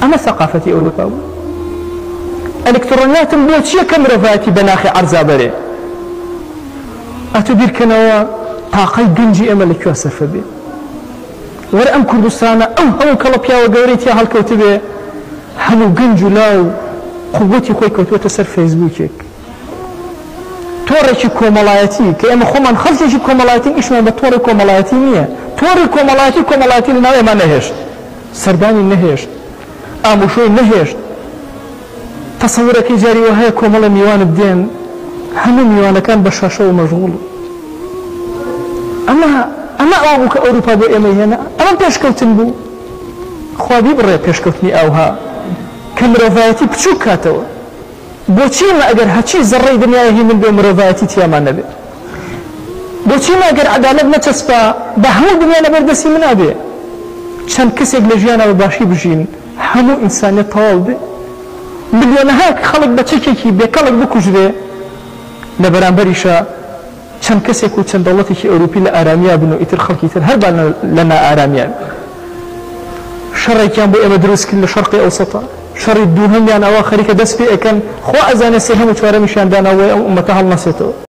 ئەمە سەقافەتی ئەوروپا بوو. ئەلکترۆنیاتم بۆ چییە کە مرۆڤایەتی بە ناخی عەرزا بەرێ؟ ئەتوو بیرکەنەوە تاقەی گەنجی ئێمە لە کوێ سەرفە بێ؟ وەرە ئەم کوردستانە ئەو هەموو کەڵە پیاوە گەورەی تیا هەڵکەوتبێ، هەموو گەنج و لاو قوتی خۆی کەوتووەتە سەر فەیسبووکێک. تۆڕێکی کۆمەڵایەتی کە ئێمە خۆمان خەڵکێکی کۆمەڵایەتین ئیشمان بە تۆڕی کۆمەڵایەتی نییە. تۆڕی کۆمەڵایەتی کۆمەڵایەتی لەناو ئێمە نەهێشت. سەردانی نەهێشت. ئاموشۆی نەهێشت. تەسەورەکەی جاری وەهایە کۆمەڵێ میوانت دێن هەموو میوانەکان بە شاشەوە مەشغوڵن. ئەمە ئەمە ئەوە بوو کە ئەوروپا بۆ ئێمەی هێنا؟ ئەمە پێشکەوتن بوو؟ خوا بیبڕێ پێشکەوتنی ئاوها کە مرۆڤایەتی بچووک کاتەوە. بۆچی ئێمە ئەگەر هەرچی زەڕەی دنیایە هی من بێ و مرۆڤایەتی تیامان نەبێ؟ بۆچی ئێمە ئەگەر عەدالەت نەچەسپا با هەموو دنیا لەبەر دەستی منا بێ؟ چەند کەسێک لە ژیانا بە باشی بژین هەموو ئینسانیەت تەواو بێ؟ ملیۆنەها خەڵک بە چەکێکی بێ کەڵک بکوژرێ لە بەرامبەریشا چەند کەسێک و چەند دەوڵەتێکی ئەوروپی لە ئارامیا بن و ئیتر خەڵکی تر هەر با لە نائارامیا بێ. شەڕێکیان بۆ ئێمە دروست کرد لە شەرقی ئەوسەتا، شەڕی دووهەمیان ئەوا خەریکە دەست پێ ئەکەن، خوا ئەزانێ سێهەم و چوارەمیشیان داناوە بۆی ئەم ئوممەتە هەڵنەسێتەوە.